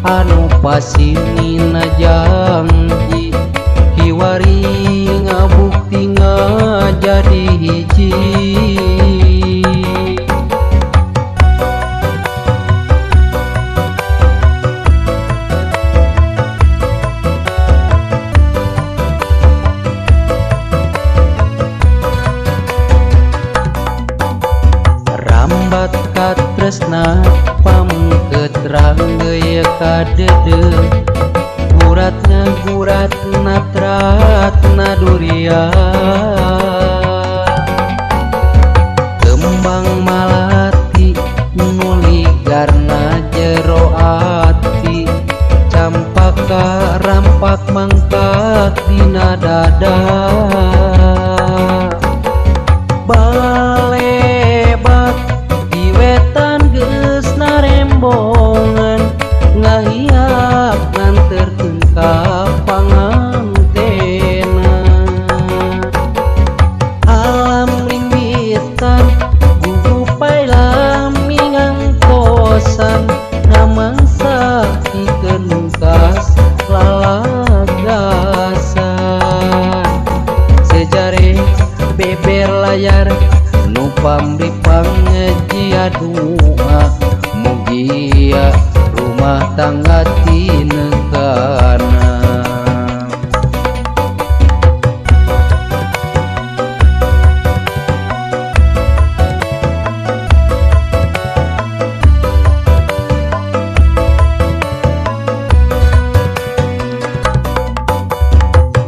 anu pasinina janji kiwari ngabukti ngajadi hiji. Rambat katresna pamengket ranggeuy kadede gurat ngagurat natratna duria kembang malati nuli garna jero ati campaka rampak mangkat dina dada balebat di wetan geus narembongan ngahiap nganterkeun ka pangantena alam ringbitan gugupai lami ngangtosan ngamangsa pikeun mungkas lalagasan sejare beber layar nu pamri pangejia dua mugia rumah tangga tinekana.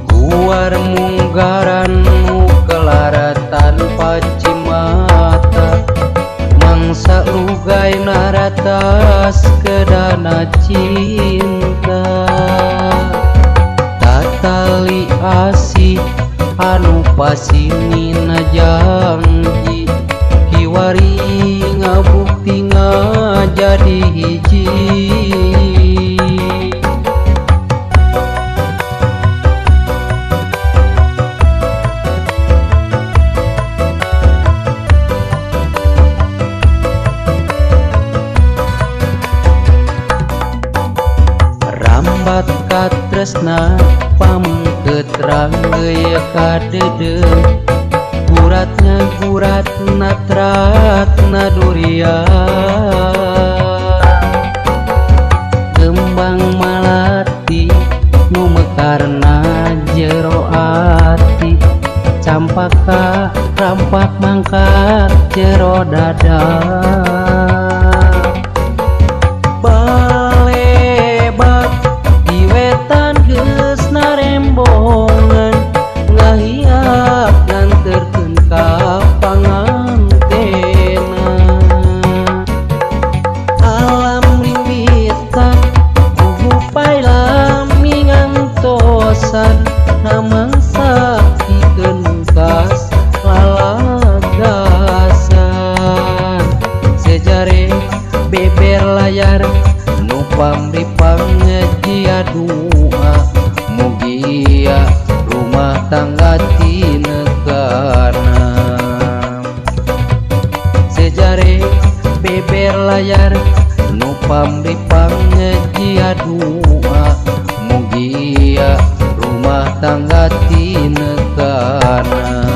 Guar munggaran nu kelaratan pacimata mangsa lugai naratas kedana cinta tatali asih anu pasinina janji kiwari ngabukti ngajadi hiji. Rambat katresna pamengket ranggeuy kadede gurat ngagurat natratna duria kembang malati nu mekarna jero ati campaka rampak mangkat jero dada balebat di wetan geus narembongan ngahiap nganterkeun ka pangantena alam ringbitan gugupai lami ngantosan namangsa pikeun mungkas lalagasan sejare beber layar nu pamri pangejia dua mugia rumah tangga tinekana sejare beber layar nu pamri pangejia dua mugia rumah tangga tinekana.